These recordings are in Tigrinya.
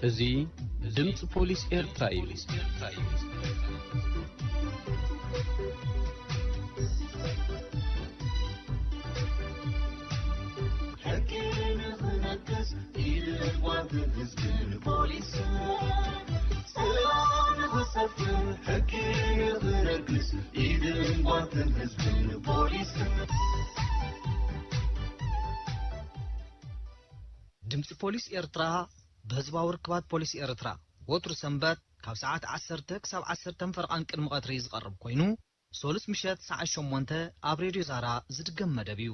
እዚ ድምፂ ፖሊስ ኤርትራ እዩ። ሕጊ ንኽነግስ ኢድን ጓንትን ህዝብን ፖሊስን፣ ሰላም ንኽሰፍን ሕጊ ንኽነግስ ኢድን ጓንትን ህዝብን ፖሊስን። ድምፂ ፖሊስ ኤርትራ ብህዝባዊ ርክባት ፖሊስ ኤርትራ ወትሩ ሰንበት ካብ ሰዓት ዓሰርተ ክሳብ ዓሰርተ ፈርቓን ቅድሚ ቀትሪ ዝቐርብ ኮይኑ፣ ሶሉስ ምሸት ሰዓት ሸሞንተ ኣብ ሬድዮ ዛራ ዝድገም መደብ እዩ።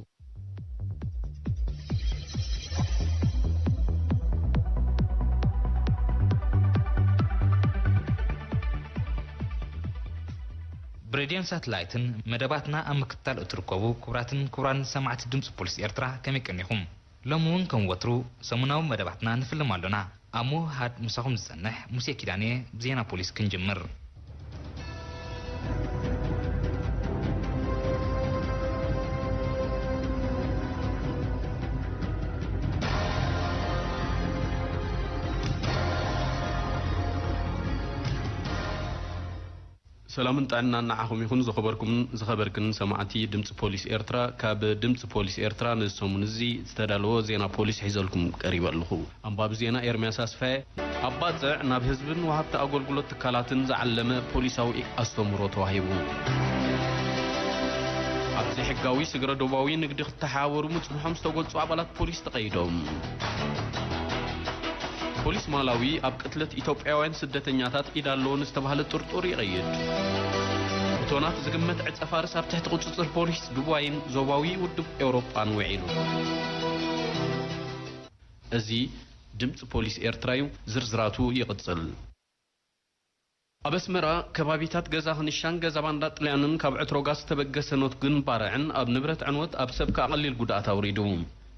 ብሬድዮን ሳተላይትን መደባትና ኣብ ምክትታል እትርከቡ ክቡራትን ክቡራን ሰማዕቲ ድምፂ ፖሊስ ኤርትራ ከመይ ቀኒኹም? ሎሚ እውን ከም ወትሩ ሰሙናዊ መደባትና ንፍልም ኣሎና። ኣብ ምውህሃድ ምሳኹም ዝጸንሕ ሙሴ ኪዳነ ብዜና ፖሊስ ክንጅምር። ሰላምን ጥዕናን ንዓኹም ይኹን ዝኸበርኩምን ዝኸበርክን ሰማዕቲ ድምፂ ፖሊስ ኤርትራ። ካብ ድምፂ ፖሊስ ኤርትራ ንሰሙን እዚ ዝተዳለወ ዜና ፖሊስ ሒዘልኩም ቀሪበ ኣለኹ። ኣንባቢ ዜና ኤርምያስ ኣስፋየ። ኣብ ባጽዕ ናብ ህዝብን ወሃብቲ ኣገልግሎት ትካላትን ዝዓለመ ፖሊሳዊ ኣስተምህሮ ተዋሂቡ። ኣብ ዘይሕጋዊ ስግረ ዶባዊ ንግዲ ክተሓባበሩ ምጽንሖም ዝተገልጹ ኣባላት ፖሊስ ተቐይዶም። ፖሊስ ማላዊ ኣብ ቅትለት ኢትዮጵያውያን ስደተኛታት ኢድ ኣለዎ ንዝተባህለ ጥርጡር ይቐይድ። ብቶናት ዝግመት ዕጸ ፋርስ ኣብ ትሕቲ ቁጽጽር ፖሊስ ዱባይን ዞባዊ ውድብ ኤውሮጳን ውዒሉ። እዚ ድምጺ ፖሊስ ኤርትራ እዩ። ዝርዝራቱ ይቕጽል። ኣብ ኣስመራ ከባቢታት ገዛ ክኒሻን ገዛ ባንዳ ጥልያንን ካብ ዕትሮ ጋዝ ዝተበገሰ ነትጉን ባርዕን ኣብ ንብረት ዕንወት፣ ኣብ ሰብ ከኣ ቀሊል ጉድኣት ኣውሪዱ።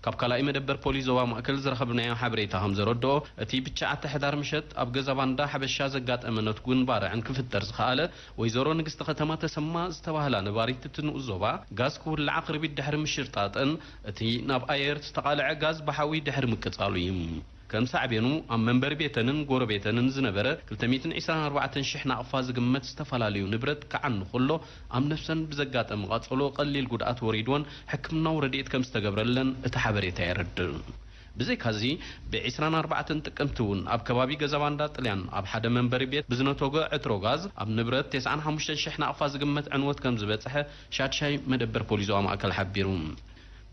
ካብ ካልኣይ መደበር ፖሊስ ዞባ ማእከል ዝረኸብናዮ ሓበሬታ ከም ዘረድኦ፣ እቲ ብትሽዓተ ሕዳር ምሸት ኣብ ገዛ ባንዳ ሓበሻ ዘጋጠመ ነትጉን ባርዕን ክፍጠር ዝኸኣለ፣ ወይዘሮ ንግስቲ ከተማ ተሰማ ዝተባህላ ነባሪት እቲ ንኡስ ዞባ፣ ጋዝ ክውላዕ ክርቢት ድሕሪ ምሽርጣጠን፣ እቲ ናብ ኣየር ዝተቓልዐ ጋዝ ብሓዊ ድሕሪ ምቅጻሉ እዩ። ከም ሳዕቤኑ፣ ኣብ መንበሪ ቤተንን ጎረቤተንን ዝነበረ ክልተ ሚእትን ዕስራን ኣርባዕተን ሽሕ ናቕፋ ዝግመት ዝተፈላለዩ ንብረት ክዓኑ ከሎ፣ ኣብ ነፍሰን ብዘጋጠመ ቃጸሎ ቀሊል ጉድኣት ወሪድወን ሕክምናዊ ረድኤት ከም ዝተገብረለን እቲ ሓበሬታ የረድእ። ብዘይካዚ፣ ብዕስራን ኣርባዕተን ጥቅምቲ እውን ኣብ ከባቢ ገዛ ባንዳ ጥልያን ኣብ ሓደ መንበሪ ቤት ብዝነተጎ ዕትሮ ጋዝ ኣብ ንብረት ተስዓን ሓሙሽተን ሽሕ ናቕፋ ዝግመት ዕንወት ከም ዝበጽሐ ሻድሻይ መደበር ፖሊስ ዞባ ማእከል ሓቢሩ።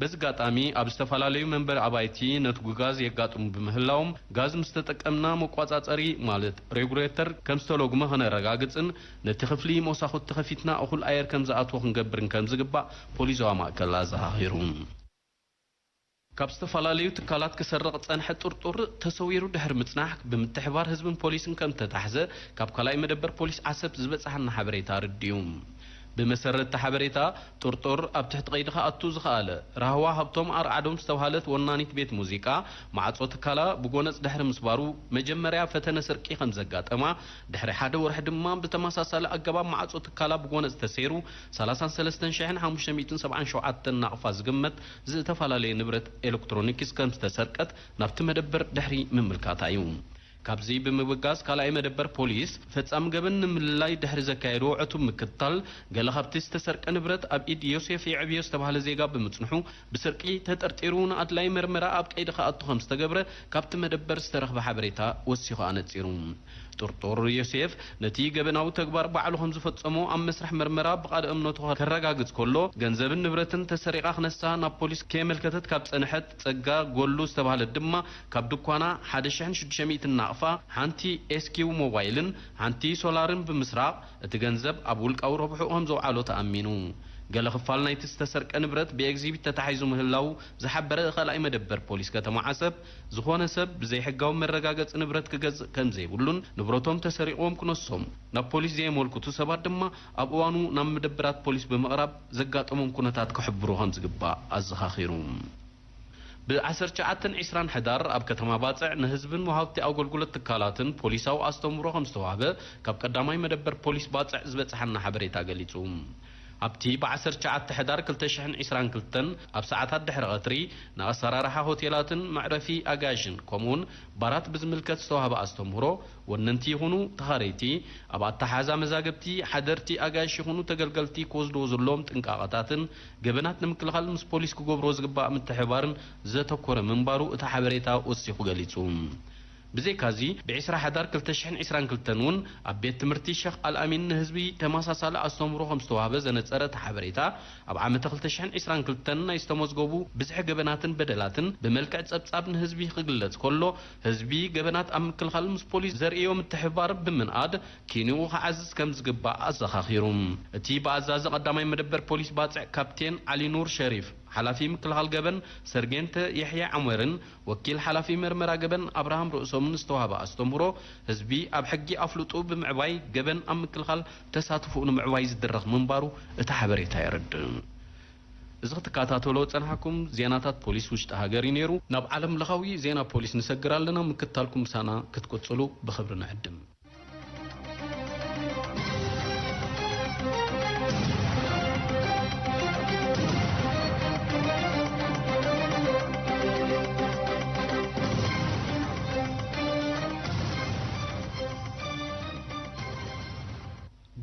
በዚ ኣጋጣሚ ኣብ ዝተፈላለዩ መንበሪ ኣባይቲ ነትጉ ጋዝ የጋጥሙ ብምህላዎም፣ ጋዝ ምስ ተጠቀምና መቋጻጸሪ ማለት ሬጉሌተር ከም ዝተለጉመ ከነረጋግጽን ነቲ ክፍሊ መውሳኹቲ ከፊትና እኹል ኣየር ከም ዝኣትዎ ክንገብርን ከም ዝግባእ ፖሊስ ዞባ ማእከል ኣዘኻኺሩ። ካብ ዝተፈላለዩ ትካላት ክሰርቕ ዝጸንሐ ጥርጡር ተሰዊሩ ድሕሪ ምጽናሕ፣ ብምትሕብባር ህዝብን ፖሊስን ከም ተታሕዘ ካብ ካልኣይ መደበር ፖሊስ ዓሰብ ዝበጽሓና ሓበሬታ ኣረዲኡ። ብመሰረት እቲ ሓበሬታ፣ ጥርጡር ኣብ ትሕቲ ቀይዲ ክኣቱ ዝኸኣለ ራህዋ ሃብቶም ኣርዓዶም ዝተባህለት ወናኒት ቤት ሙዚቃ፣ ማዕጾ ትካላ ብጎነጽ ድሕሪ ምስባሩ፣ መጀመርያ ፈተነ ስርቂ ከም ዘጋጠማ፣ ድሕሪ ሓደ ወርሒ ድማ ብተመሳሳሊ ኣገባብ ማዕጾ ትካላ ብጎነጽ ተሰይሩ፣ ሰላሳን ሰለስተን ሽሕን ሓሙሽተ ሚእትን ሰብዓን ሸውዓተን ናቕፋ ዝግመት ዝተፈላለየ ንብረት ኤሌክትሮኒክስ ከም ዝተሰርቀት ናብቲ መደበር ድሕሪ ምምልካታ እዩ። ካብዚ ብምብጋስ፣ ካልኣይ መደበር ፖሊስ፣ ፈጻሚ ገበን ንምልላይ ድሕሪ ዘካየዶ ዕቱብ ምክትታል፣ ገለ ካብቲ ዝተሰርቀ ንብረት ኣብ ኢድ ዮሴፍ የዕብዮ ዝተባህለ ዜጋ ብምጽንሑ፣ ብስርቂ ተጠርጢሩ ንኣድላይ መርመራ ኣብ ቀይዲ ክኣቱ ከም ዝተገብረ ካብቲ መደበር ዝተረኽበ ሓበሬታ ወሲኹ ኣነጺሩ። ጥርጡር ዮሴፍ ነቲ ገበናዊ ተግባር ባዕሉ ከም ዝፈጸሞ ኣብ መስርሕ መርመራ ብቓል እምነቱ ከረጋግጽ ከሎ፣ ገንዘብን ንብረትን ተሰሪቓ ክነሳ ናብ ፖሊስ ከየመልከተት ካብ ጸንሐት፣ ጸጋ ጎሉ ዝተባህለት ድማ ካብ ድኳና ሓደ ሽሕን ሽዱሽተ ሚእትን ናቕፋ፣ ሓንቲ ኤስኪው ሞባይልን ሓንቲ ሶላርን ብምስራቕ፣ እቲ ገንዘብ ኣብ ውልቃዊ ረብሕኡ ከም ዘውዓሎ ተኣሚኑ። ገለ ክፋል ናይቲ ዝተሰርቀ ንብረት ብኤግዚቢት ተታሒዙ ምህላዉ ዝሓበረ ካልኣይ መደበር ፖሊስ ከተማ ዓሰብ፣ ዝኾነ ሰብ ብዘይሕጋዊ መረጋገጺ ንብረት ክገዝእ ከም ዘይብሉን ንብረቶም ተሰሪቕዎም ክነሶም ናብ ፖሊስ ዘየመልክቱ ሰባት ድማ ኣብ እዋኑ ናብ መደበራት ፖሊስ ብምቕራብ ዘጋጠሞም ኩነታት ክሕብሩ ከም ዝግባእ ኣዘኻኺሩ። ብ ዓሰርተ ትሽዓተን ዕስራን ሕዳር ኣብ ከተማ ባጽዕ ንህዝብን ወሃብቲ ኣገልግሎት ትካላትን ፖሊሳዊ ኣስተምህሮ ከም ዝተዋህበ ካብ ቀዳማይ መደበር ፖሊስ ባጽዕ ዝበጽሓና ሓበሬታ ገሊጹ። ኣብቲ ብ ዓሰርተ ትሽዓተ ሕዳር ክልተ ሽሕን ዕስራን ክልተን ኣብ ሰዓታት ድሕሪ ቀትሪ ንኣሰራርሓ ሆቴላትን መዕረፊ ኣጋይሽን ከምኡውን ባራት ብዝምልከት ዝተዋህበ ኣስተምህሮ፣ ወነንቲ ይኹኑ ተኻረይቲ፣ ኣብ ኣተሓሕዛ መዛግብቲ፣ ሓደርቲ ኣጋይሽ ይኹኑ ተገልገልቲ ክወስድዎ ዘለዎም ጥንቃቐታትን ገበናት ንምክልኻል ምስ ፖሊስ ክገብርዎ ዝግባእ ምትሕብባርን ዘተኮረ ምንባሩ እቲ ሓበሬታ ወሲኹ ገሊጹ። ብዘይካዚ፣ ብ ዕስራ ሕዳር ክልተ ሽሕን ዕስራን ክልተን እውን ኣብ ቤት ትምህርቲ ሸኽ ኣልኣሚን ንህዝቢ ተመሳሳሊ ኣስተምህሮ ከም ዝተዋህበ ዘነጸረ እቲ ሓበሬታ፣ ኣብ ዓመተ ክልተ ሽሕን ዕስራን ክልተን ናይ ዝተመዝገቡ ብዝሒ ገበናትን በደላትን ብመልክዕ ጸብጻብ ንህዝቢ ክግለጽ ከሎ፣ ህዝቢ ገበናት ኣብ ምክልኻል ምስ ፖሊስ ዘርእዮ ምትሕብባር ብምንኣድ፣ ኪንኡ ክዓዝዝ ከም ዝግባእ ኣዘኻኺሩ። እቲ ብኣዛዚ ቀዳማይ መደበር ፖሊስ ባጽዕ ካፕቴን ዓሊ ኑር ሸሪፍ፣ ሓላፊ ምክልኻል ገበን ሰርጌንተ የሕያ ዑመርን ወኪል ሓላፊ መርመራ ገበን ኣብርሃም ርእሶምን ዝተዋህበ ኣስተምህሮ፣ ህዝቢ ኣብ ሕጊ ኣፍልጡ ብምዕባይ ገበን ኣብ ምክልኻል ተሳትፎኡ ንምዕባይ ዝድረኽ ምንባሩ እቲ ሓበሬታ የረድእ። እዚ ክትከታተሎ ጸናሕኩም ዜናታት ፖሊስ ውሽጢ ሃገር እዩ ነይሩ። ናብ ዓለም ለኻዊ ዜና ፖሊስ ንሰግር ኣለና። ምክታልኩም ምሳና ክትቅጽሉ ብኽብሪ ንዕድም።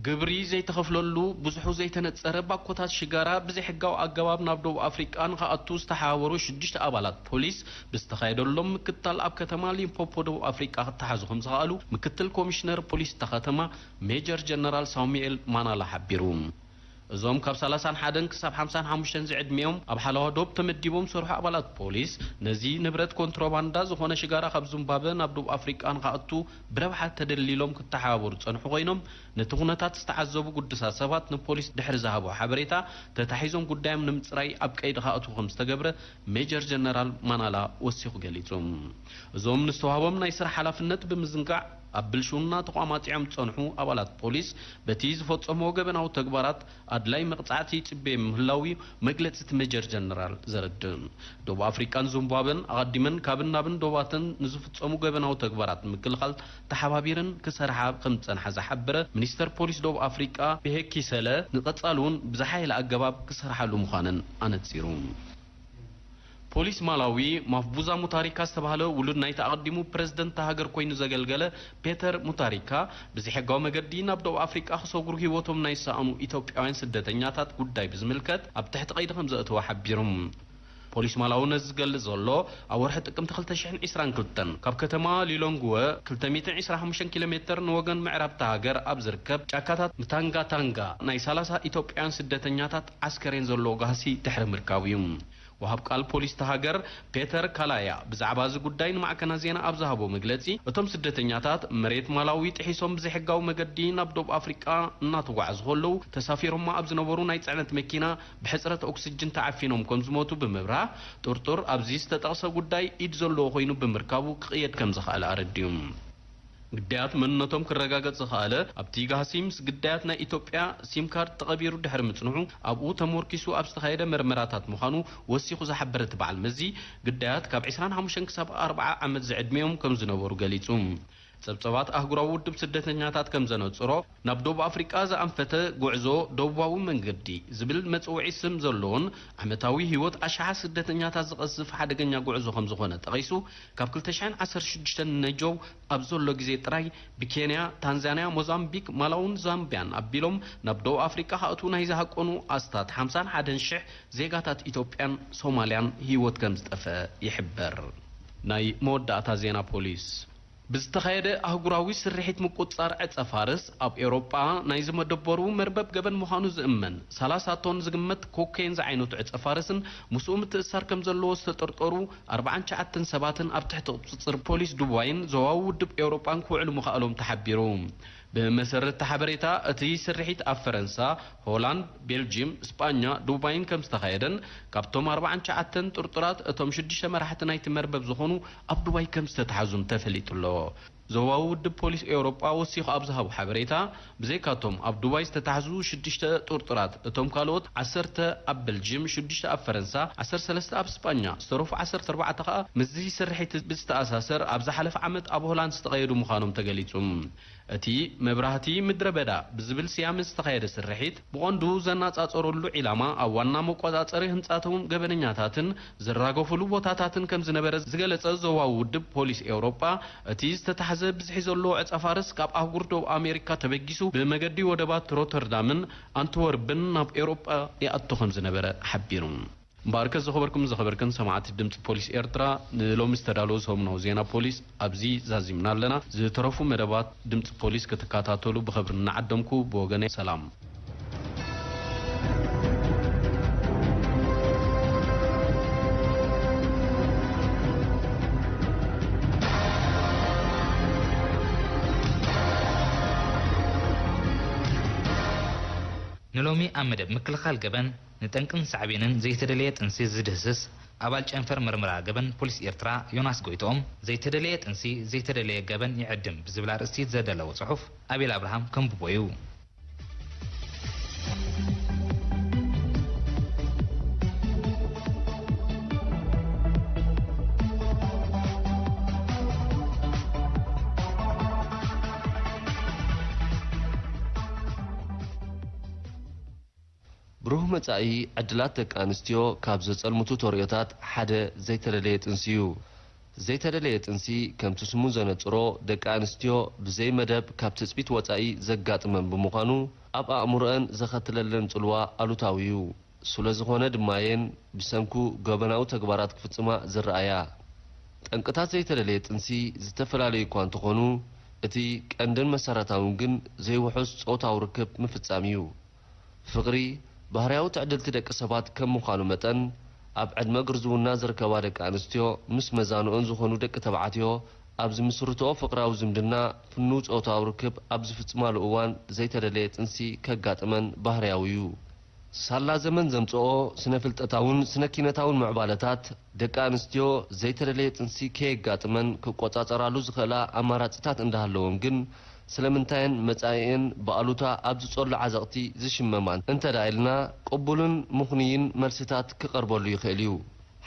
ግብሪ ዘይተኸፍለሉ፣ ብዙሑ ዘይተነጸረ ባኮታት ሽጋራ ብዘይሕጋዊ ኣገባብ ናብ ደቡብ ኣፍሪቃ ንኽኣቱ ዝተሓባበሩ ሽዱሽተ ኣባላት ፖሊስ ብዝተኻየደሎም ምክትታል ኣብ ከተማ ሊምፖፖ ደቡብ ኣፍሪቃ ክተሓዙ ከም ዝኸኣሉ ምክትል ኮሚሽነር ፖሊስ እታ ከተማ ሜጀር ጀነራል ሳሙኤል ማናላ ሓቢሩ። እዞም ካብ ሰላሳን ሓደን ክሳብ ሓምሳን ሓሙሽተን ዝዕድሚኦም ኣብ ሓለዋ ዶብ ተመዲቦም ዝሰርሑ ኣባላት ፖሊስ፣ ነዚ ንብረት ኮንትሮባንዳ ዝኾነ ሽጋራ ካብ ዙምባበ ናብ ደቡብ ኣፍሪቃ ንኽኣቱ ብረብሓ ተደሊሎም ክተሓባበሩ ዝጸንሑ ኮይኖም፣ ነቲ ኩነታት ዝተዓዘቡ ግዱሳት ሰባት ንፖሊስ ድሕሪ ዝሃብዎ ሓበሬታ ተታሒዞም ጉዳዮም ንምጽራይ ኣብ ቀይዲ ክኣትዉ ከም ዝተገብረ ሜጀር ጀነራል ማናላ ወሲኹ ገሊጹ። እዞም ንዝተዋህቦም ናይ ስራሕ ሓላፍነት ብምዝንጋዕ ኣብ ብልሽውና ተቋማጢዖም ዝጸንሑ ኣባላት ፖሊስ በቲ ዝፈጸምዎ ገበናዊ ተግባራት ኣድላይ መቕጻዕቲ ይጽበዮም ምህላዉ እዩ መግለጺ እቲ ሜጀር ጀነራል ዘረድእ። ደቡብ ኣፍሪቃን ዙምባብን ኣቐዲመን ካብን ናብን ዶባተን ንዝፍጸሙ ገበናዊ ተግባራት ንምክልኻል ተሓባቢረን ክሰርሓ ከም ዝጸንሓ ዝሓበረ ሚኒስተር ፖሊስ ደቡብ ኣፍሪቃ ብሄኪ ሰለ፣ ንቐጻሊ እውን ብዝሓየለ ኣገባብ ክሰርሓሉ ምዃነን ኣነጺሩ። ፖሊስ ማላዊ፣ ማፍቡዛ ሙታሪካ ዝተባህለ ውሉድ ናይቲ ኣቐዲሙ ፕረዚደንት እታ ሃገር ኮይኑ ዘገልገለ ፔተር ሙታሪካ፣ ብዘይሕጋዊ መገዲ ናብ ደቡብ ኣፍሪቃ ክሰግሩ ህይወቶም ናይ ዝሰኣኑ ኢትዮጵያውያን ስደተኛታት ጉዳይ ብዝምልከት ኣብ ትሕቲ ቀይዲ ከም ዘእተወ ሓቢሩ። ፖሊስ ማላዊ ነዚ ዝገልጽ ዘሎ፣ ኣብ ወርሒ ጥቅምቲ ክልተ ሽሕን ዕስራን ክልተን ካብ ከተማ ሊሎንግወ ክልተ ሚእትን ዕስራን ሓሙሽተን ኪሎ ሜተር ንወገን ምዕራብ እታ ሃገር ኣብ ዝርከብ ጫካታት ምታንጋታንጋ ናይ ሰላሳ ኢትዮጵያውያን ስደተኛታት ዓስከሬን ዘለዎ ጋህሲ ድሕሪ ምርካቡ እዩ። ወሃብ ቃል ፖሊስ እታ ሃገር ፔተር ካላያ ብዛዕባ እዚ ጉዳይ ንማዕከናት ዜና ኣብ ዝሃቦ መግለጺ፣ እቶም ስደተኛታት መሬት ማላዊ ጥሒሶም ብዘይሕጋዊ መገዲ ናብ ደቡብ ኣፍሪቃ እናተጓዓዙ ከለዉ ተሳፊሮማ ኣብ ዝነበሩ ናይ ጽዕነት መኪና ብሕጽረት ኦክስጅን ተዓፊኖም ከም ዝሞቱ ብምብራህ፣ ጥርጡር ኣብዚ ዝተጠቕሰ ጉዳይ ኢድ ዘለዎ ኮይኑ ብምርካቡ ክቕየድ ከም ዝኸኣለ ኣረዲኡ። ግዳያት መንነቶም ክረጋገጽ ዝኸኣለ ኣብቲ ጋህሲ ምስ ግዳያት ናይ ኢትዮጵያ ሲም ካርድ ተቐቢሩ ድሕሪ ምጽንሑ፣ ኣብኡ ተመርኪሱ ኣብ ዝተኻየደ መርመራታት ምዃኑ ወሲኹ ዝሓበረ እቲ በዓል መዚ፣ ግዳያት ካብ ዕስራን ሓሙሽተን ክሳብ ኣርብዓ ዓመት ዝዕድሚኦም ከም ዝነበሩ ገሊጹ። ጸብጸባት ኣህጉራዊ ውድብ ስደተኛታት ከም ዘነጽሮ፣ ናብ ደቡብ ኣፍሪቃ ዝኣንፈተ ጉዕዞ ደቡባዊ መንገዲ ዝብል መጽውዒ ስም ዘለዎን ዓመታዊ ህይወት ኣሽሓት ስደተኛታት ዝቐዝፍ ሓደገኛ ጉዕዞ ከም ዝኾነ ጠቒሱ፣ ካብ ክልተ ሽሕን ዓሰርተ ሽዱሽተን ነጆው ኣብ ዘሎ ግዜ ጥራይ ብኬንያ፣ ታንዛንያ፣ ሞዛምቢክ፣ ማላውን ዛምቢያን ኣቢሎም ናብ ደቡብ ኣፍሪቃ ክኣትዉ ናይ ዝሃቀኑ ኣስታት ሓምሳን ሓደን ሽሕ ዜጋታት ኢትዮጵያን ሶማልያን ህይወት ከም ዝጠፍአ ይሕበር። ናይ መወዳእታ ዜና ፖሊስ። ብዝተኻየደ ኣህጉራዊ ስርሒት ምቁጽጻር ዕጸ ፋርስ፣ ኣብ ኤውሮጳ ናይ ዝመደበሩ መርበብ ገበን ምዃኑ ዝእመን ሰላሳ ቶን ዝግመት ኮኬን ዝዓይነቱ ዕጸ ፋርስን ምስኡ ምትእስሳር ከም ዘለዎ ዝተጠርጠሩ ኣርባዓን ትሽዓተን ሰባትን ኣብ ትሕቲ ቁጽጽር ፖሊስ ዱባይን ዞባዊ ውድብ ኤውሮጳን ክውዕሉ ምኽኣሎም ተሓቢሩ። ብመሰረት እቲ ሓበሬታ፣ እቲ ስርሒት ኣብ ፈረንሳ፣ ሆላንድ፣ ቤልጂም፣ ስጳኛ፣ ዱባይን ከም ዝተኻየደን፣ ካብቶም ኣርባዓን ትሽዓተን ጥርጡራት፣ እቶም ሽዱሽተ መራሕቲ ናይቲ መርበብ ዝኾኑ ኣብ ዱባይ ከም ዝተታሕዙን ተፈሊጡ ኣሎ። ዞባዊ ውድብ ፖሊስ ኤውሮጳ ወሲኹ ኣብ ዝሃቦ ሓበሬታ፣ ብዘይካቶም ኣብ ዱባይ ዝተታሕዙ ሽዱሽተ ጥርጡራት፣ እቶም ካልኦት ዓሰርተ ኣብ ቤልጂም፣ ሽዱሽተ ኣብ ፈረንሳ፣ ዓሰርተ ሰለስተ ኣብ ስጳኛ፣ ዝተረፉ ዓሰርተ ኣርባዕተ ከኣ ምስዚ ስርሒት ብዝተኣሳሰር ኣብ ዝሓለፈ ዓመት ኣብ ሆላንድ ዝተቐየዱ ምዃኖም ተገሊጹ። እቲ መብራህቲ ምድረ በዳ ብዝብል ስያመ ዝተኻየደ ስርሒት፣ ብቐንዱ ዘነጻጸረሉ ዒላማ ኣብ ዋና መቆጻጸሪ ህንጻቶም ገበነኛታትን ዝራገፉሉ ቦታታትን ከም ዝነበረ ዝገለጸ ዞባዊ ውድብ ፖሊስ ኤውሮጳ፣ እቲ ዝተታሕዘ ብዝሒ ዘሎ ዕጸ ፋርስ ካብ ኣህጉር ደቡብ ኣሜሪካ ተበጊሱ ብመገዲ ወደባት ሮተርዳምን ኣንትወርፕን ናብ ኤውሮጳ ይኣቱ ከም ዝነበረ ሓቢሩ። እምበኣርከ ዝኸበርኩም ዝኸበርክን ሰማዕቲ ድምፂ ፖሊስ ኤርትራ፣ ንሎሚ ዝተዳለዉ ሰሙናዊ ዜና ፖሊስ ኣብዚ ዛዚምና ኣለና። ዝተረፉ መደባት ድምፂ ፖሊስ ክትከታተሉ ብኽብሪ እናዓደምኩ፣ ብወገነይ ሰላም። ንሎሚ ኣብ መደብ ምክልኻል ገበን፣ ንጠንቅን ሳዕቤንን ዘይተደለየ ጥንሲ ዝድህስስ ኣባል ጨንፈር ምርመራ ገበን ፖሊስ ኤርትራ ዮናስ ጎይትኦም፣ ዘይተደለየ ጥንሲ ዘይተደለየ ገበን ይዕድም ብዝብል ኣርእስቲ ዘዳለዎ ጽሑፍ ኣቤል ኣብርሃም ከንብቦ እዩ። ብሩህ መጻኢ ዕድላት ደቂ ኣንስትዮ ካብ ዘጸልምቱ ተርእዮታት ሓደ ዘይተደለየ ጥንሲ እዩ። ዘይተደለየ ጥንሲ፣ ከምቲ ስሙ ዘነጽሮ፣ ደቂ ኣንስትዮ ብዘይ መደብ ካብ ትጽቢት ወጻኢ ዘጋጥመን ብምዃኑ፣ ኣብ ኣእምሮኣን ዘኸትለለን ጽልዋ ኣሉታዊ እዩ። ስለ ዝኾነ ድማ እየን ብሰንኩ ገበናዊ ተግባራት ክፍጽማ ዝረኣያ። ጠንቅታት ዘይተደለየ ጥንሲ ዝተፈላለዩ እኳ እንተኾኑ፣ እቲ ቀንድን መሰረታውን ግን ዘይውሑስ ጾታዊ ርክብ ምፍጻም እዩ። ፍቕሪ ባህርያዊ ትዕድልቲ ደቂ ሰባት ከም ምዃኑ መጠን፣ ኣብ ዕድመ ግርዝውና ዝርከባ ደቂ ኣንስትዮ ምስ መዛንኦን ዝኾኑ ደቂ ተባዕትዮ ኣብ ዝምስርትኦ ፍቕራዊ ዝምድና ፍኑው ጾታዊ ርክብ ኣብ ዝፍጽማሉ እዋን ዘይተደለየ ጥንሲ ከጋጥመን ባህርያዊ እዩ። ሳላ ዘመን ዘምጽኦ ስነ-ፍልጠታውን ስነ-ኪነታውን ምዕባለታት፣ ደቂ ኣንስትዮ ዘይተደለየ ጥንሲ ከየጋጥመን ክቆጻጸራሉ ዝኽእላ ኣማራጺታት እንዳሃለወን ግን፣ ስለምንታየን መጻኢኤን ብኣሉታ ኣብ ዝጸሉ ዓዘቕቲ ዝሽመማ እንተ ደኣ ኢልና፣ ቅቡልን ምኽኑይን መልስታት ክቐርበሉ ይኽእል እዩ።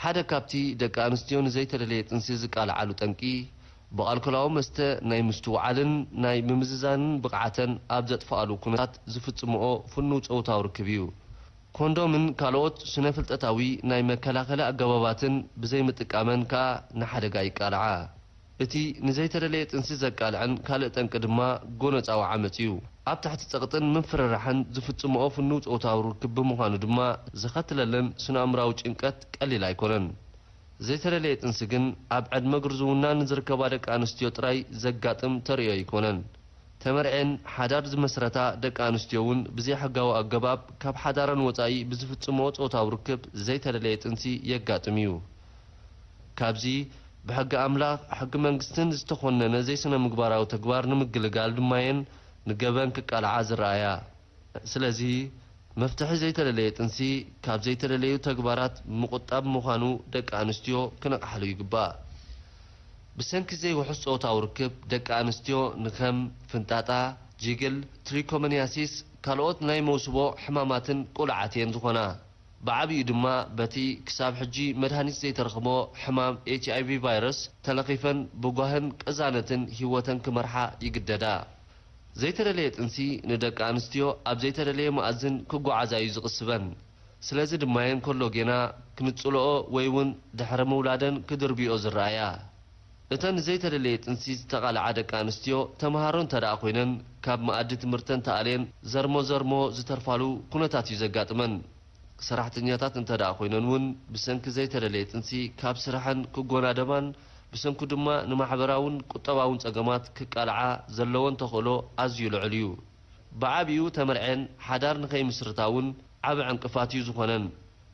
ሓደ ካብቲ ደቂ ኣንስትዮ ንዘይተደለየ ጥንሲ ዝቃልዓሉ ጠንቂ፣ ብኣልኮላዊ መስተ ናይ ምስትውዓልን ናይ ምምዝዛንን ብቕዓተን ኣብ ዘጥፍኣሉ ኩነታት ዝፍጽምኦ ፍኑው ጾታዊ ርክብ እዩ። ኮንዶምን ካልኦት ስነ-ፍልጠታዊ ናይ መከላኸሊ ኣገባባትን ብዘይምጥቃመን ከኣ ንሓደጋ ይቃልዓ። እቲ ንዘይተደለየ ጥንሲ ዘቃልዐን ካልእ ጠንቂ ድማ ጎነጻዊ ዓመጽ እዩ። ኣብ ትሕቲ ጸቕጥን ምፍርራሕን ዝፍጽምኦ ፍኑው ጾታዊ ርክብ ብምዃኑ ድማ፣ ዘኸትለለን ስነ-ኣእምራዊ ጭንቀት ቀሊል ኣይኮነን። ዘይተደለየ ጥንሲ ግን ኣብ ዕድመ ግርዝውና ንዝርከባ ደቂ ኣንስትዮ ጥራይ ዘጋጥም ተርእዮ ኣይኮነን። ተመርዔን ሓዳር ዝመስረታ ደቂ ኣንስትዮ እውን ብዘይሕጋዊ ኣገባብ ካብ ሓዳረን ወጻኢ ብዝፍጽምኦ ጾታዊ ርክብ ዘይተደለየ ጥንሲ የጋጥም እዩ። ካብዚ ብሕጊ ኣምላኽ፣ ሕጊ መንግስትን ዝተኾነነ ዘይስነ-ምግባራዊ ተግባር ንምግልጋል ድማ እየን ንገበን ክቃልዓ ዝረኣያ። ስለዚ፣ መፍትሒ ዘይተደለየ ጥንሲ ካብ ዘይተደለዩ ተግባራት ምቑጣብ ምዃኑ ደቂ ኣንስትዮ ክነቕሓሉ ይግባእ። ብሰንኪ ዘይውሑስ ጾታዊ ርክብ፣ ደቂ ኣንስትዮ ንኸም ፍንጣጣ፣ ጂግል፣ ትሪኮሞኒያሲስ፣ ካልኦት ናይ መውስቦ ሕማማትን ቅሉዓት እየን ዝኾና። ብዓቢኡ ድማ በቲ ክሳብ ሕጂ መድሃኒት ዘይተረኽቦ ሕማም ኤች ኣይ ቪ ቫይረስ ተለኺፈን ብጓህን ቅዛነትን ህይወተን ክመርሓ ይግደዳ። ዘይተደለየ ጥንሲ ንደቂ ኣንስትዮ ኣብ ዘይተደለየ መኣዝን ክጓዓዛ እዩ ዝቕስበን። ስለዚ ድማ እየን ከሎ ጌና ክንጽልኦ ወይ እውን ድሕሪ ምውላደን ክድርብዮ ዝረኣያ። እተን ንዘይተደለየ ጥንሲ ዝተቓልዓ ደቂ ኣንስትዮ ተምሃሮ እንተ ደኣ ኮይነን፣ ካብ መኣዲ ትምህርተን ተኣልየን ዘርሞ ዘርሞ ዝተርፋሉ ኩነታት እዩ ዘጋጥመን። ሰራሕተኛታት እንተ ደኣ ኮይነን እውን ብሰንኪ ዘይተደለየ ጥንሲ ካብ ስራሐን ክጎናደባን ብሰንኩ ድማ ንማሕበራውን ቁጠባውን ጸገማት ክቃልዓ ዘለወን ተኽእሎ ኣዝዩ ልዑል እዩ። ብዓቢኡ ተመርዔን ሓዳር ንኸይምስርታ እውን ዓቢ ዕንቅፋት እዩ ዝኾነን።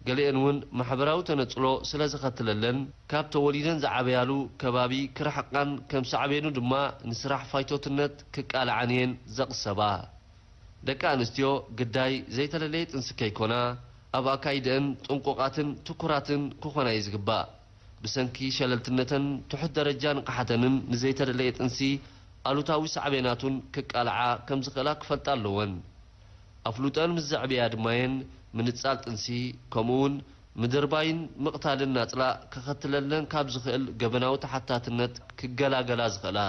ገሊኤን እውን ማሕበራዊ ተነጽሎ ስለ ዘኸትለለን ካብ ተወሊደን ዝዓበያሉ ከባቢ ክርሕቃን ከም ሳዕቤኑ ድማ ንስራሕ ፋይቶትነት ክቃልዓን እየን ዘቕሰባ። ደቂ ኣንስትዮ ግዳይ ዘይተደለየ ጥንሲ ከይኮና፣ ኣብ ኣካይድአን ጥንቁቓትን ትኩራትን ክኾና እዩ ዝግባእ። ብሰንኪ ሸለልትነተን ትሑት ደረጃ ንቕሓተንን ንዘይተደለየ ጥንሲ ኣሉታዊ ሳዕቤናቱን ክቃልዓ ከም ዝኽእላ ክፈልጣ ኣለወን። ኣፍልጦአን ምስ ዘዕብያ ድማ እየን ምንጻል ጥንሲ፣ ከምኡውን ምድርባይን ምቕታልን ናጽላ ከኸትለለን ካብ ዝኽእል ገበናዊ ተሓታትነት ክገላገላ ዝኽእላ።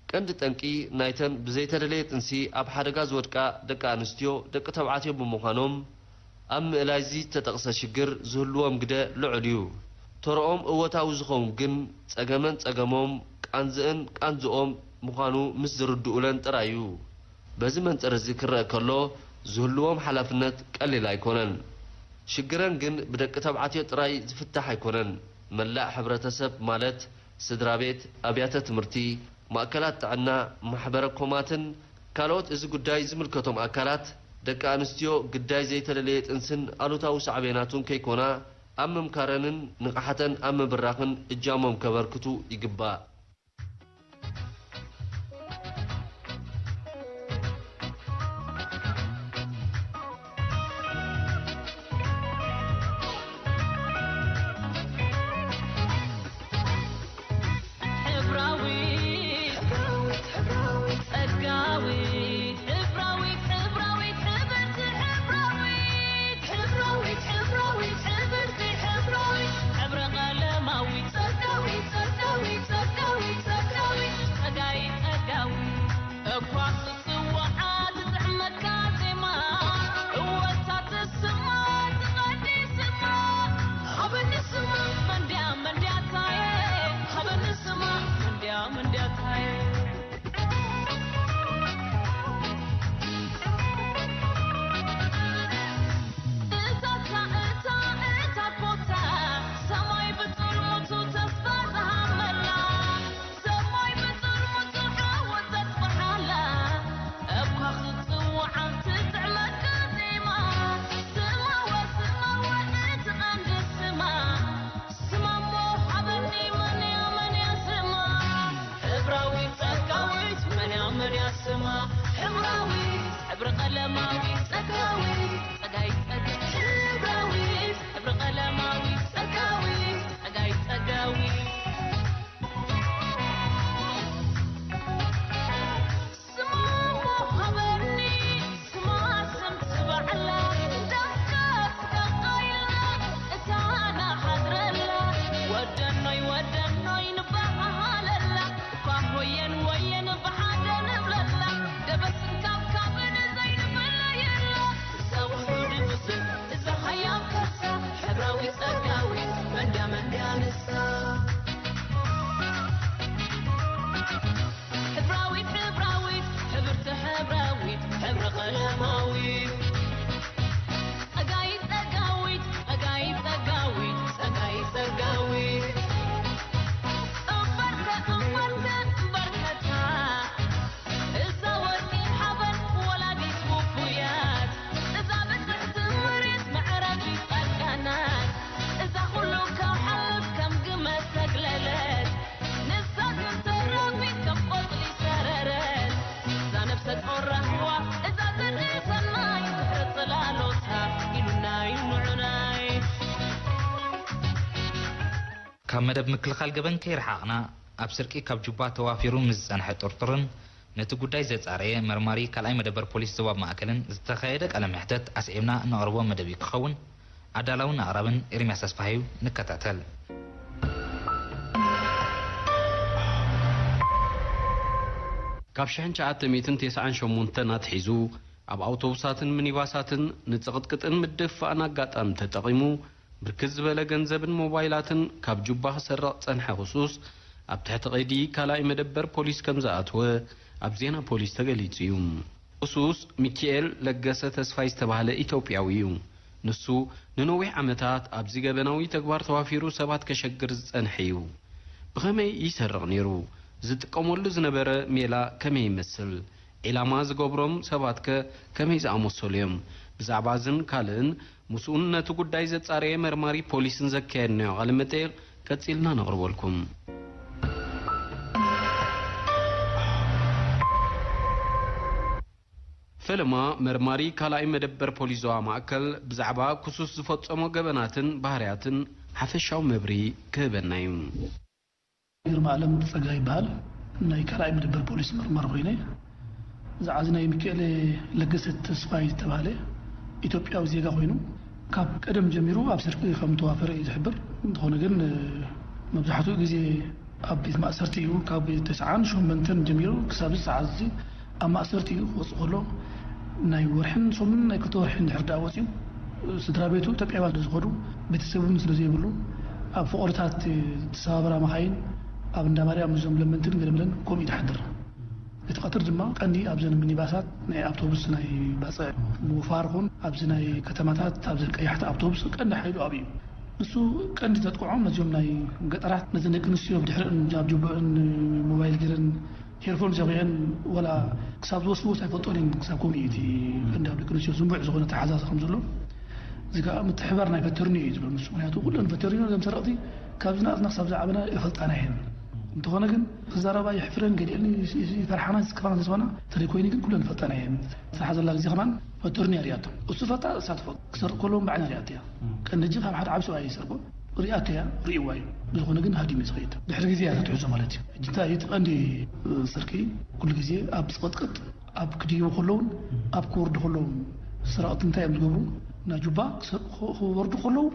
ቀንዲ ጠንቂ ናይተን ብዘይተደለየ ጥንሲ ኣብ ሓደጋ ዝወድቃ ደቂ ኣንስትዮ ደቂ ተባዕትዮ ብምዃኖም፣ ኣብ ምእላይ እዚ ዝተጠቕሰ ሽግር ዝህልዎም ግደ ልዑል እዩ። ተረኦም እወታዊ ዝኸውን ግን ጸገመን ጸገሞም፣ ቃንዝእን ቃንዝኦም ምዃኑ ምስ ዝርድኡለን ጥራይ እዩ። በዚ መንጽር እዚ ክረአ ከሎ፣ ዝህልዎም ሓላፍነት ቀሊል ኣይኮነን። ሽግረን ግን ብደቂ ተባዕትዮ ጥራይ ዝፍታሕ ኣይኮነን። መላእ ሕብረተሰብ ማለት ስድራ ቤት፣ ኣብያተ ትምህርቲ፣ ማእከላት ጥዕና፣ ማሕበረ ኮማትን ካልኦት እዚ ጉዳይ ዝምልከቶም ኣካላት፣ ደቂ ኣንስትዮ ግዳይ ዘይተደለየ ጥንስን ኣሉታዊ ሳዕቤናቱን ከይኮና፣ ኣብ ምምካረንን ንቕሓተን ኣብ ምብራኽን እጃሞም ከበርክቱ ይግባእ። ሕብራዊት፣ ሕብራዊት፣ ጸጋዊት፣ ሕብራዊት፣ ሕብራዊት፣ ሕብርቲ፣ ሕብራዊት፣ ሕብራዊት፣ ሕብራዊት፣ ሕብርቲ፣ ሕብራዊት፣ ሕብረ ቀለማዊት፣ ጸጋዊት፣ ጸጋዊት፣ ጸጋዊት፣ ጸጋዊት፣ ጸጋይ፣ ጸጋዊት፣ እኳ ክትጽውዓ ትጥዕመካ ዜማ፣ እወ እታ ትስማ ትቐዲ ስማ፣ ሃበኒ ስማ መንድያ መንድያታየ፣ ሃበኒ ስማ መንድያ መንድያታየ። እታ፣ እታ፣ እታ፣ እታ ኮታ፣ ሰማይ ብጥርሙቱ ተስፋ ዝሃመላ፣ ሰማይ ብጥርሙቱ ዓወት ዘጥፍሓላ፣ እኳ ክትጽውዓ ትጥዕመካ ዜማ፣ ስማወ፣ ስማወ፣ እቲ ቀንዲ ስማ፣ ስማ እሞ ሃበኒ፣ መንያ፣ መንያ ስማ፣ ሕብራዊት፣ ጸጋዊት፣ መንያ፣ መንያ ስማ፣ ሕብራዊት፣ ሕብሪ ቀለማዊት፣ ጸጋዊት፣ ጸጋይ፣ ጸጋይ፣ ሕብራዊት፣ ሕብሪ ቀለማዊት፣ ጸጋዊት፣ ጸጋይ፣ ጸጋዊት። ስማ እሞ ሃበኒ፣ ስማ ስም ትባዕላ፣ ደምቀት ደቃይላ፣ እታ ንሓድረላ፣ ወደኖይ፣ ወደኖይ ንበሃሃለላ፣ እኳ ወየን፣ ወየን ብሓደ ንብለላ፣ ደበስን ካብካብን ዘይንፍለየላ፣ እዛ ውሑድ ምስል፣ እዛ ሃያም ከርሳ፣ ሕብራዊት ጸጋዊት፣ መንድያ፣ መንድያ ንሳ። ሕብራዊት፣ ሕብራዊት፣ ሕብርቲ፣ ሕብራዊት፣ ሕብሪ ቀለማዊት፣ ጸጋይት፣ ጸጋዊት፣ ጸጋይት፣ ጸጋዊት፣ ጸጋይት፣ ጸጋዊት፣ እምበርከ፣ እምበርከ፣ እምበርከታ፣ እዛ ወርቂ ሓበን ወላዲት ውፉያት፣ እዛ ብጽሕቲ መሬት መዕረፊት ጻድቃናት፣ እዛ ኩሉ ካብ ሓልፍ ከም ግመ ተግለለት፣ ንሳ ግን ተራጒት ከም ቆጽሊ ሰረረት፣ እዛ ነፍሰ ጾር ራህዋ፣ እዛ ዘርኢ ሰናይ ድሕሪ ጽላሎታ፣ ኢሉናይ ንዑናይ። ካብ መደብ ምክልኻል ገበን ከይረሓቕና፣ ኣብ ስርቂ ካብ ጁባ ተዋፊሩ ምስ ዝጸንሐ ጥርጡርን ነቲ ጉዳይ ዘጻረየ መርማሪ ካልኣይ መደበር ፖሊስ ዞባ ማእከልን ዝተኻየደ ቃለ መሕተት ኣስዒብና እነቕርቦ መደብ እዩ ክኸውን። ኣዳላውን ኣቕራብን ኤርምያስ ኣስፍሃ እዩ። ንከታተል። ካብ ሽሕን ትሽዓተ ሚእትን ተስዓን ሸሞንተን ኣትሒዙ ኣብ ኣውቶቡሳትን ሚኒባሳትን ንጽቕጥቅጥን ምድፍፋእን ኣጋጣሚ ተጠቒሙ ብርክት ዝበለ ገንዘብን ሞባይላትን ካብ ጁባ ክሰርቕ ጸንሐ ክሱስ፣ ኣብ ትሕቲ ቀይዲ ካልኣይ መደበር ፖሊስ ከም ዝኣተወ ኣብ ዜና ፖሊስ ተገሊጹ እዩ። ክሱስ ሚኪኤል ለገሰ ተስፋይ ዝተባህለ ኢትዮጵያዊ እዩ። ንሱ ንነዊሕ ዓመታት ኣብዚ ገበናዊ ተግባር ተዋፊሩ ሰባት ከሸግር ዝጸንሐ እዩ። ብኸመይ ይሰርቕ ነይሩ? ዝጥቀመሉ ዝነበረ ሜላ ከመይ ይመስል? ዒላማ ዝገብሮም ሰባትከ ከመይ ዝኣመሰሉ እዮም? ብዛዕባ እዝን ካልእን ምስኡን ነቲ ጉዳይ ዘጻረየ መርማሪ ፖሊስን ዘካየድናዮ ቃለ መጠይቕ ቀጺልና ነቕርበልኩም። ፈለማ መርማሪ ካልኣይ መደበር ፖሊስ ዞባ ማእከል ብዛዕባ ክሱስ ዝፈጸሞ ገበናትን ባህርያትን ሓፈሻዊ መብርሂ ክህበና እዩ። ግርማ ኣለም ጸጋ ይበሃል። ናይ ካልኣይ መደበር ፖሊስ መርማሪ ኮይነ። ዝዓዚ ናይ ሚካኤል ለገሰ ተስፋይ ዝተባህለ ኢትዮጵያዊ ዜጋ ኮይኑ፣ ካብ ቀደም ጀሚሩ ኣብ ስርቂ ከም ተዋፈረ እዩ ዝሕብር። እንተኾነ ግን፣ መብዛሕትኡ ግዜ ኣብ ቤት ማእሰርቲ እዩ። ካብ ተስዓን ሸሞንተን ጀሚሩ ክሳብ እዚ ሰዓት እዚ ኣብ ማእሰርቲ እዩ። ክወፅእ ከሎ ናይ ወርሕን ሰሙንን ናይ ክልተ ወርሒ እንድሕር ደኣ ወፂኡ፣ ስድራ ቤቱ ኢትዮጵያውያን ስለ ዝኾኑ፣ ቤተሰቡ እውን ስለ ዘይብሉ፣ ኣብ ፍቑርታት ተሰባብራ መኻይን ኣብ እንዳ ማርያም እዞም ለመንትን ገለመለን ከምኡ እዩ ዝሓድር። እቲ ቀትር ድማ ቀንዲ ኣብዘን ሚኒባሳት ናይ ኣውቶቡስ ናይ ባፅዕ ምውፋር ኹን ኣብዚ ናይ ከተማታት ኣብዘን ቀያሕቲ ኣውቶቡስ ቀንዲ ሓይሉ ኣብዩ። ንሱ ቀንዲ ዘጥቅዖም ነዚኦም ናይ ገጠራት፣ ነዘን ደቂ ኣንስትዮ ብድሕሪእን ኣብ ጅቡእን ሞባይል ገይረን ሄርፎን ዘኺዐን ወላ ክሳብ ዝወስድዎ ኣይፈልጦን እየን። ክሳብ ከምኡ እዩ እቲ ቀንዲ ኣብ ደቂ ኣንስትዮ ዝንቡዕ ዝኾነ ተሓዛዚ ከም ዘሎ። እዚ ከዓ ምትሕባር ናይ ፈተርኒ እዩ ዝብል ንሱ። ምክንያቱ ኩለን ፈተርኒ እዞም ሰረቕቲ ካብዚ ናትና ክሳብ ዝዓበና ይፈልጣና እየን። እንተኾነ ግን ክዛረባ የሕፍረን፣ ገሊአን ይፈርሓና፣ ዝስከፋና ተስፋና እንተዘይኮይኑ ግን ኩለን ይፈልጣና እየን። ዝሓዘላ ግዜ ከማን ፈተርኒ እያ ሪኣቶ። እሱ ፈልጣ፣ እሳ ትፈልጦ። ክሰርቕ ከለዎም ብዓይና ሪኣቶ እያ። ቀንዲ ሕጂ ካብ ሓደ ዓብ ሰብኣይ ይሰርቆ ሪኣቶ እያ፣ ርእይዋ እዩ። ብዝኾነ ግን ሃዲሙ እዩ ዝኸይድ። ድሕሪ ግዜ እያ ትትሕዞ ማለት እዩ። ሕጂ እንታይ እዩ እቲ ቀንዲ ስርቂ? ኩሉ ግዜ ኣብ ዝቐጥቀጥ፣ ኣብ ክድይቡ ከለውን ኣብ ክወርዱ ከለውን ሰረቕቲ እንታይ እዮም ዝገብሩ? ናብ ጁባ ክሰ-፣ ክወርዱ ከለዉ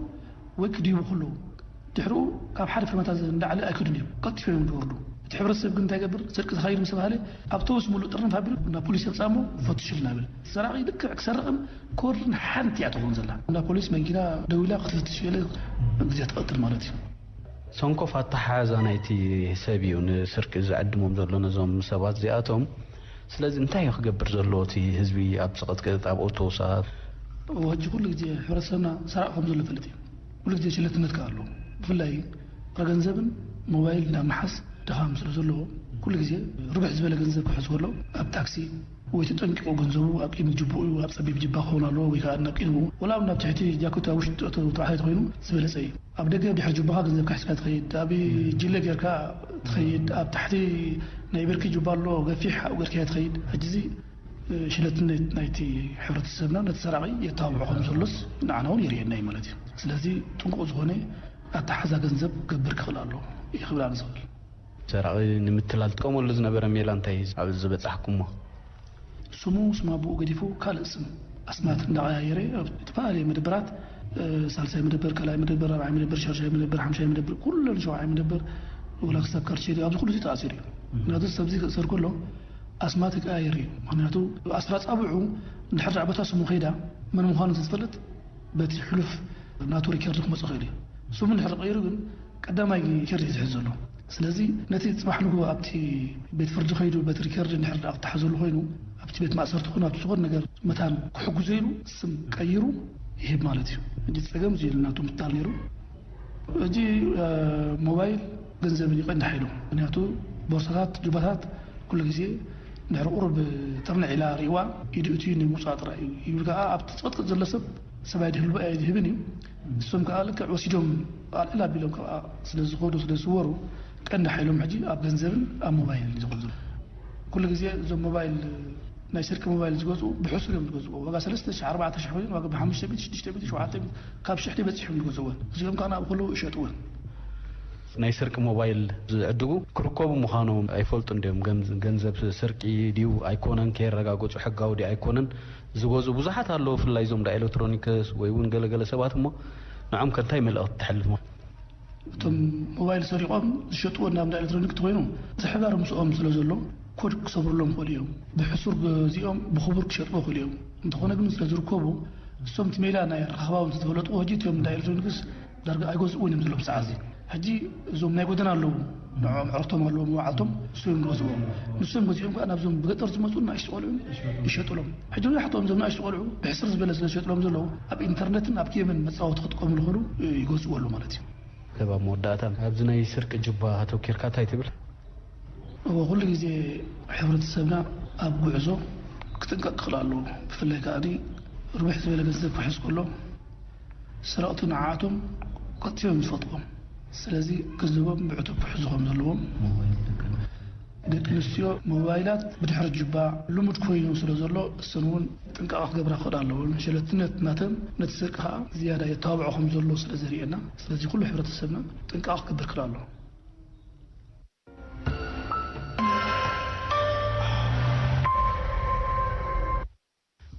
ወይ ክድይቡ ከለዉ ድሕሪኡ ካብ ሓደ ፈርማታ እንዳዓለ ኣይከዱን እዮም። ቀልጢፎም እዮም ዝወርዱ። እቲ ሕብረተሰብ ግን እንታይ ይገብር? ስርቂ ተኻይዱ ምስ ተባህለ ኣውቶቡስ ሙሉእ ጥርንፍ ኣቢሉ ናብ ፖሊስ የብጽኣ እሞ ፈትሹልና ይብል። ሰራቒ ልክዕ ክሰርቕን ክወርድን ሓንቲ እያ ትኸውን ዘላ። እንዳ ፖሊስ መኪና ደዊላ ክትፍትሽ ገለ ግዜ ትቐጥል ማለት እዩ። ሰንኮፍ ኣተሓሕዛ ናይቲ ሰብ እዩ ንስርቂ ዝዕድሞም ዘሎ ነዞም ሰባት እዚኣቶም። ስለዚ እንታይ እዩ ክገብር ዘለዎ እቲ ህዝቢ ኣብ ጽቕጥቅጥ፣ ኣብ ኦቶሳት? እዎ፣ ሕጂ ኩሉ ግዜ ሕብረተሰብና ሰራቕ ከም ዘሎ ይፈልጥ እዩ። ኩሉ ግዜ ሸለትነት ከኣ ኣለዎ። ብፍላይ ጥረ ገንዘብን ሞባይል ናብ ምሓዝ ድኻም ስለ ዘለዎ፣ ኩሉ ግዜ ርብሕ ዝበለ ገንዘብ ክሕዝ ከሎ ኣብ ታክሲ ወይ ተጠንቂቑ ገንዘቡ ኣብ ቅድሚ ጅቡኡ ኣብ ጸቢብ ጅባ ክኸውን ኣለዎ ወይ ከኣ ናብ ቅድሚኡ ወላ እውን ናብ ትሕቲ ጃኬቱ ኣብ ውሽጢ እቶ ተባሂሉ ተኾይኑ ዝበለጸ እዩ። ኣብ ደገ ድሕሪ ጅባኻ ገንዘብካ ሒዝካ ትኸይድ፣ ኣብ ጅለ ጌርካ ትኸይድ፣ ኣብ ታሕቲ ናይ ብርኪ ጅባ ኣሎ ገፊሕ ኣብኡ ጌርካ ትኸይድ። ሕጂ እዚ ሸለትነት ናይቲ ሕብረተሰብና ነቲ ሰራቒ የተባብዖ ከም ዘሎስ ንዓና እውን የርእየና እዩ ማለት እዩ። ስለዚ ጥንቁቕ ዝኾነ ኣተሓዛ ገንዘብ ክገብር ክኽእል ኣለዎ እየ ክብል ኣነ ዝኽእል። ሰራቒ ንምትላል ትጥቀመሉ ዝነበረ ሜላ እንታይ እዩ ኣብ ዝበጻሕኩሞ? ስሙ ስም ኣቦኡ ገዲፉ ካልእ ስም ኣስማት እንዳቐያየረ ኣብ ዝተፈላለየ መደበራት፣ እ፣ ሳልሳይ መደበር፣ ካልኣይ መደበር፣ ራብዓይ መደበር፣ ሻድሻይ መደበር፣ ሓምሻይ መደበር፣ ኩለን ሸውዓይ መደበር ወላ ክሳብ ካርቼሪ ኣብዚ ኩሉ እዚ ተኣሲሩ እዩ። ምክንያቱ ሰብዚ ክእሰር ከሎ ኣስማት ይቀያየር እዩ። ምክንያቱ ኣስራ ጻብዑ እንድሕር ደኣ በታ ስሙ ከይዳ መን ምዃኑ ተዝፈልጥ በቲ ሕሉፍ ናቱ ሪከርድ ክመጽእ ይኽእል እዩ። ስሙ እንድሕር ቀይሩ ግን ቀዳማይ ሪከርድ እዩ ዝሕዝ ዘሎ። ስለዚ ነቲ ጽባሕ ንግሆ ኣብቲ ቤት ፍርዲ ከይዱ በቲ ሪከርድ እንድሕር ደኣ ክተሓዘሉ ኮይኑ ኣብቲ ቤት ማእሰርቲ ኮይኑ ኣብቲ ዝኾነ ነገር መታን ክሕግዞ ኢሉ ስም ቀይሩ ይህብ ማለት እዩ። እንጂ ጸገም እዚ ኢሉ ናቱ ምትላል ነይሩ። ሕጂ፣ እ፣ ሞባይል ገንዘብን እዩ ቀንዲ ሓይሉ። ምክንያቱ ቦርሳታት፣ ጁባታት ኩሉ ግዜ ድሕሪ ቁሩብ ጥርንዕ ኢላ ርእይዋ ኢዱ እትዩ ንምውጻእ ጥራይ እዩ። ይብል ከኣ ኣብቲ ጽቕጥቅጥ ዘሎ ሰብ ሰብኣይ ድህልቡ ኣይድህብን እዩ። እሶም ከኣ ልክዕ ወሲዶም ኣልዕል ኣቢሎም ካብኣ ስለ ዝኸዱ፣ ስለ ዝስወሩ ቀንዲ ሓይሎም ሕጂ ኣብ ገንዘብን ኣብ ሞባይልን እዩ ዝኸውን ዘሎ። ኩሉ ግዜ እዞም ሞባይል ናይ ስርቂ ሞባይል ዝገዝኡ ብሕሱር እዮም ዝገዝእዎ። ዋጋ ሰለስተ ሽሕ፣ ኣርባዕተ ሽሕ ኮይኑ ዋጋ ብሓሙሽተ ሚእቲ፣ ሽዱሽተ ሚእቲ፣ ሸውዓተ ሚእቲ፣ ካብ ሽሕ በጺሖም ዝገዝእወን። እዚኦም ከኣ ናብ ከለዉ ይሸጥወን። ናይ ስርቂ ሞባይል ዝዕድጉ ክርከቡ ምዃኖም ኣይፈልጡን ድዮም? ገም-፣ ገንዘብ ስርቂ ድዩ ኣይኮነን ከየረጋገጹ፣ ሕጋዊ ድዩ ኣይኮነን ዝገዝኡ ብዙሓት ኣለዉ። ብፍላይ እዞም እንዳ ኤሌክትሮኒክስ ወይ እውን ገለገለ ሰባት እሞ ንዖም ከ እንታይ መልእኽቲ ተሕልፍ? እቶም ሞባይል ሰሪቖም ዝሸጥዎ ናብ እንዳ ኤሌክትሮኒክ እንተኾይኑ፣ እቲ ሕባር ምስኦም ስለ ዘሎ ኮድ ክሰብሩሎም ይኽእሉ እዮም። ብሕሱር ገዚኦም ብኽቡር ክሸጥዎ ይኽእሉ እዮም። እንተኾነ ግን ስለ ዝርከቡ፣ እሶም እቲ ሜላ ናይ ኣረኻኽባኦም ስለ ዝፈለጥዎ፣ ሕጂ እቶም እንዳ ኤሌክትሮኒክስ ዳርጋ ኣይገዝእዎን እዮም ዘለዉ ብሰዓት እዚ። ሕጂ እዞም ናይ ጎደና ኣለዉ፣ ንዕኦም ዕረፍቶም ኣለዎም መዋዕልቶም፣ ንሶም እዮም ዝገዝእዎም። ንሶም ገዚኦም ከኣ ናብዞም ብገጠር ዝመጹ ንኣሽቱ ቆልዑ ይሸጡሎም። ሕጂ መብዛሕትኦም እዞም ንኣሽቱ ቆልዑ ብሕስር ዝበለ ስለ ዝሸጡሎም ዘለዉ፣ ኣብ ኢንተርነትን ኣብ ጌምን መጻወቲ ክጥቀሙሉ ይኽእሉ፣ ይገዝእዎ ኣለዉ ማለት እዩ። ሰብ ኣብ መወዳእታ ኣብዚ ናይ ስርቂ ጁባ ኣተኪርካ እንታይ ትብል? እወ፣ ኩሉ ግዜ ሕብረተሰብና ኣብ ጉዕዞ ክጥንቀቕ ክኽእል ኣለዎ። ብፍላይ ከኣ ርብሕ ዝበለ ገንዘብ ክሕዝ ከሎ ሰረቕቲ ንዓኣቶም ቀልጢፎም ዝፈልጥዎም። ስለዚ ገንዘቦም ብዕቱብ ክሕዙ ከም ዘለዎም። ደቂ ኣንስትዮ ሞባይላት ብድሕሪ ጁባ ልሙድ ኮይኑ ስለ ዘሎ እሰን እውን ጥንቃቐ ክገብራ ክኽእላ ኣለወን። ሸለትነት ናተን ነቲ ስርቂ ከኣ ዝያዳ የተባብዖ ከም ዘሎ ስለ ዘርእየና፣ ስለዚ ኩሉ ሕብረተሰብና ጥንቃቐ ክገብር ክኽእል ኣለዎ።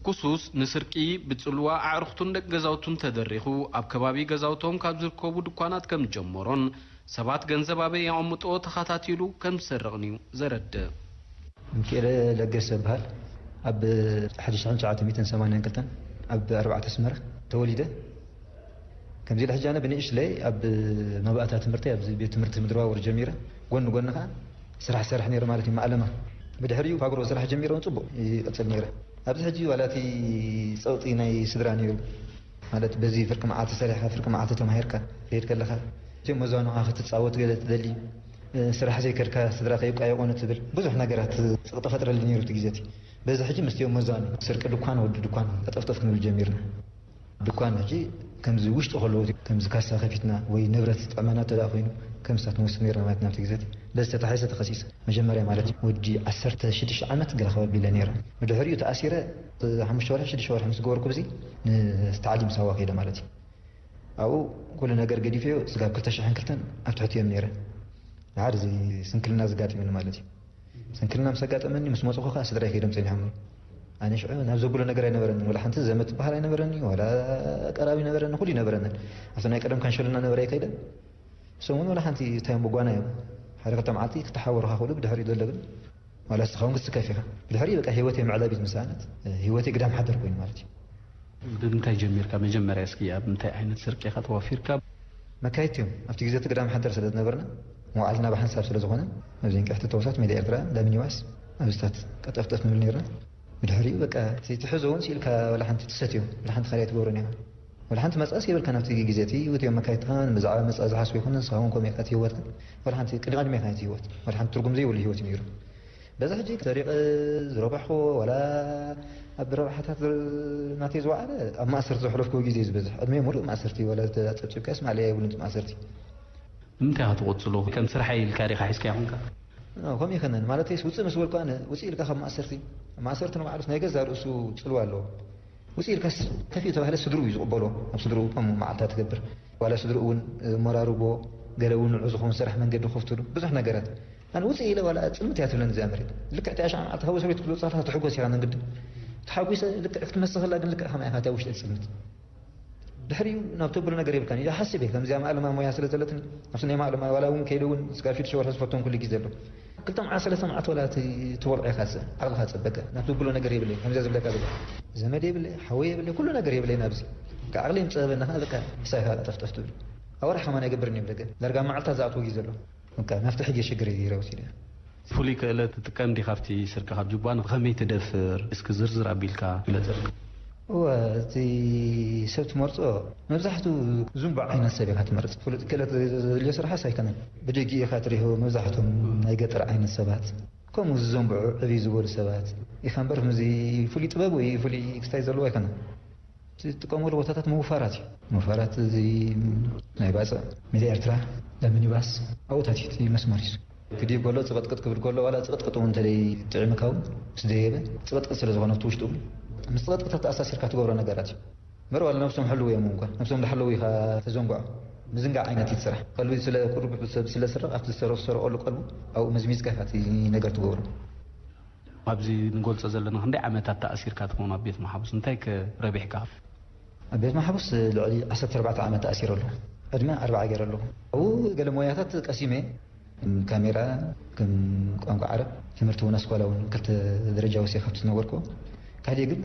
ኩሱስ ንስርቂ ብጽልዋ ኣዕሩኽቱን ደቂ ገዛውቱን ተደሪኹ ኣብ ከባቢ ገዛውቶም ካብ ዝርከቡ ድኳናት ከም ዝጀመሮን ሰባት ገንዘብ ኣበይ የቐምጥዎ ተኸታቲሉ ከም ዝሰርቕን እዩ ዘረድእ። ሚኪኤለ ለገሰ እበሃል። ኣብ ሓደ ሽሕን ትሽዓተ ሚእትን ሰማንያን ክልተን ኣብ ኣርባዕተ ኣስመራ ተወሊደ። ከምዚ ኢለ ሕጂ ኣነ ብንእሽለይ ኣብ መባእታ ትምህርተይ ኣብዚ ቤት ትምህርቲ ምድረዋወር ጀሚረ። ጎኒ ጎኒ ከኣ ስራሕ ሰርሕ ነይረ ማለት እዩ። ማእለማ ብድሕሪኡ ፋግሮ ስራሕ ጀሚረ እውን ጽቡቕ ይቕጽል ነይረ። ኣብዚ ሕጂ ዋላ እቲ ጸቕጢ ናይ ስድራ ነይሩ። ማለት በዚ ፍርቂ መዓልቲ ሰሪሕካ ፍርቂ መዓልቲ ተማሂርካ ትሄድ ከለኻ፣ እቶም መዛኑኻ ክትጻወት ገለ ትደሊ፣ ስራሕ ዘይከድካ ስድራ ከይቋየቖ ንትብል ብዙሕ ነገራት ጸቕጢ ፈጥረሊ ነይሩ እቲ ግዜ እቲ። በዚ ሕጂ ምስቲኦም መዛኑ ስርቂ ድኳን ወዲ ድኳን ቀጠፍጠፍ ክንብል ጀሚርና። ድኳን ሕጂ ከምዚ ውሽጢ ከለዉ ከምዚ ካሳ ከፊትና ወይ ንብረት ዝጥዕመና እንተ ደኣ ኮይኑ ከምስታት ንወስድ ነይርና ማለት ናብቲ ግዜ እቲ። በዚ ተታሒዘ ተኸሲሰ። መጀመርያ ማለት እዩ ወዲ ዓሰርተ ሽዱሽተ ዓመት ገለ ክበል ቢለ ነይረ። ብድሕሪኡ ተኣሲረ ሓሙሽተ ወርሒ ሽዱሽተ ወርሒ ምስ ገበርኩ ብዚ ንታዕሊም ሳዋ ከይደ ማለት እዩ። ኣብኡ ኩሉ ነገር ገዲፈዮ ስጋብ ክልተ ሽሕን ክልተን ኣብ ትሕቲኦም ነይረ። ድሓር እዚ ስንክልና ዘጋጢሙኒ ማለት እዩ። ስንክልና ምስ ኣጋጠመኒ ምስ መፅኹ ከዓ ስድራይ ከይዶም ፀኒሖም። ኣነ ሽዑ ናብ ዘብሎ ነገር ኣይነበረኒ፣ ወላ ሓንቲ ዘመድ ትበሃል ኣይነበረኒ፣ ወላ ቀራቢ ነበረኒ፣ ኩሉ ይነበረኒ። ኣብቲ ናይ ቀደም ካንሸሎና ነበረ ከይደ እሶም እውን ዋላ ሓንቲ እንታይ እዮም ብጓና እዮም። ሓደ ክልተ መዓልቲ ክተሓወሩኻ ክእሉ ብድሕሪኡ ዘሎ ግን ዋላ ንስኻ እውን ክትስከፍ ኢኻ። ብድሕሪኡ በቃ ህይወተይ መዕለቢት ምስ ኣነት ህይወተይ ግዳም ሓደር ኮይኑ ማለት እዩ። ብምንታይ ጀሚርካ? መጀመርያ እስኪ ኣብ ምንታይ ዓይነት ስርቂ ኢኻ ተዋፊርካ? መካይት እዮም ኣብቲ ግዜ እቲ ግዳም ሓደር ስለ ዝነበርና መዋዕልና ብሓንሳብ ስለ ዝኾነ ኣብዚ እንቅሕቲ ተወሳት ሜዳ ኤርትራ ለሚኒባስ ኣብስታት ቀጠፍጠፍ ንብል ነርና። ብድሕሪኡ በቃ እቲ ትሕዞ እውን ስኢልካ ዋላ ሓንቲ ትሰትዮ ዋላ ሓንቲ ካልኣይ ትገብሮን ኢኻ። ወላ ሓንቲ መጻእስ የብልካን ኣብቲ ግዜ እቲ፣ እትዮም መካይትኻን ብዛዕባ መጻእ ዝሓስቡ ይኹን ንስኻ እውን ከምኡ ኢኻ እቲ ህይወትካ። ወላ ሓንቲ ቅድሚ ቅድሜኻ እቲ ህይወት። ወላ ሓንቲ ትርጉም ዘይብሉ ህይወት እዩ ነይሩ። በዚ ሕጂ ሰሪቐ ዝረባሕኹዎ ዋላ ኣብ ረብሓታት ናተይ ዝወዓለ ኣብ ማእሰርቲ ዘሕለፍኩዎ ግዜ እዩ ዝበዝሕ። ዕድመይ ሙሉእ ማእሰርቲ ዋላ ጸብጺብካስ ማዕለያ የብሉን እቲ ማእሰርቲ። ንምንታይ ኢኻ ትቕጽሎ? ከም ስርሓይ ኢልካ ዲኻ ሒዝካዮ ኾንካ? ከምኡ ይኸነን ማለተይስ ውፅእ ምስ በልኩ ኣነ ውፅእ ኢልካ ካብ ማእሰርቲ ማእሰርቲ ንባዕሉስ ናይ ገዛ ርእሱ ፅልዋ ኣለዎ። ውፅእ ኢልካስ ከፊኡ ተባህለ ስድርኡ እዩ ዝቕበሎ። ኣብ ስድርኡ ከም መዓልታ ትገብር ዋላ ስድርኡ እውን መራርቦ ገለ እውን ንዑ ዝኸውን ስራሕ መንገዲ ከፍትሉ ብዙሕ ነገራት ኣነ ውፅእ ኢለ ዋላ ፅልምት እያ ትብለኒ እዚኣ መሬት ልክዕ እቲ ኣሽዓ መዓልቲ ካብ ወሰቤት ክትወፅእ ከለካ ትሕጎስ ኢኻ ንግዲ ተሓጒሰ ልክዕ ክትመስኸላ ግን ልክዕ ከማይ ኢኻ እቲኣ ውሽጢ ፅልምት ድሕሪኡ ናብ ተብሎ ነገር የብልካን ኢለ ሓስብ እየ። ከምዚኣ ማእለማ ሞያ ስለ ዘለትኒ ኣብቲ ናይ ማእለማ ዋላ እውን ከይደ እውን ስጋብ ሽዱሽተ ወርሒ ዝፈቶም ኩሉ ግዜ ኣሎ። ክልተ መዓልቲ ሰለስተ መዓልቲ ዋላ እቲ ትበልዖ ኢኻ ዓቕልኻ ጸበቀ ናብ ተብሎ ነገር የብለይ። ከምዚኣ ዝብለካ ዘሎ ዘመድ የብለይ ሓወይ የብለይ ኩሉ ነገር የብለይ ናብዚ ዓቕለይ ምጸበበኒ ከዓ በቃ ምሳይ ከዓ ጠፍጠፍ ትብል ኣወርሕ ከማን ኣይገብርን እየ ብደገ ዳርጋ መዓልታት ዝኣትዎ ግዜ ኣሎ። በቃ መፍትሒ ገይረ ሽግረይ ገይረ ወሲደ። ፍሉይ ክእለት ትጥቀም ዲኻ ኣብቲ ስርቂ ካብ ጅባ ንኸመይ ትደፍር እስኪ ዝርዝር ኣቢልካ ግለጸልና። እወ እቲ ሰብ ትመርጾ መብዛሕትኡ ዝንቡዕ ዓይነት ሰብ ኢኻ ትመርጽ። ፍሉጥ ክእለት ዘድልዮ ስራሕስ ኣይኮነን። ብደጊኡ ኢኻ ትሪኦ መብዛሕትኦም ናይ ገጠር ዓይነት ሰባት ከምኡ ዝዘንብዑ ዕብይ ዝበሉ ሰባት ኢኻ እምበር ከምዚ ፍሉይ ጥበብ ወይ ፍሉይ ክስታይ ዘለዎ ኣይኮነን። ዝጥቀመሉ ቦታታት ምውፋራት እዩ። ምውፋራት እዚ ናይ ባፅዕ፣ ሜዳ ኤርትራ፣ ለሚኒባስ ኣብኡታት እዩ እቲ መስመር እዩ። ክድይብ ከሎ ፅቕጥቅጥ ክብል ከሎ ዋላ ፅቕጥቅጥ እውን እንተደይ ጥዕምካ እውን ምስ ደየበ ፅቕጥቅጥ ስለ ዝኾነ ኣብቲ ውሽጡ እውን ምስ ፅቕጥቅታት ተኣሳሲርካ ትገብሮ ነገራት እዩ። እምበር ዋላ ነብሶም ሕልው እዮም እንኳ ነብሶም እንዳሓለዉ ኢኻ ተዘንግዖ። ምዝንጋዕ ዓይነት እዩ እቲ ስራሕ። ከልቢ ስለ ቁሩብ ሰብ ስለ ስረቕ ኣብቲ ዝተሰረቐሉ ቀልቡ ኣብኡ መዝሚዝካ ኢኻ እቲ ነገር ትገብሮ። ኣብዚ ንገልጾ ዘለና ክንደይ ዓመታት ተኣሲርካ ትኾን ኣብ ቤት መሓቡስ? እንታይ ከ ረቢሕካ? ኣብ ቤት መሓቡስ ልዕሊ ዓሰርተ ኣርባዕተ ዓመት ተኣሲረ ኣለኹ። ዕድመ ኣርብዓ ገይረ ኣለኹ። ኣብኡ ገለ ሞያታት ቀሲመ። ከም ካሜራ፣ ከም ቋንቋ ዓረብ፣ ትምህርቲ እውን ኣስኳላ እውን ክልተ ደረጃ ወሲኸ ካብቲ ዝነበርኩ። ካሊእ ግን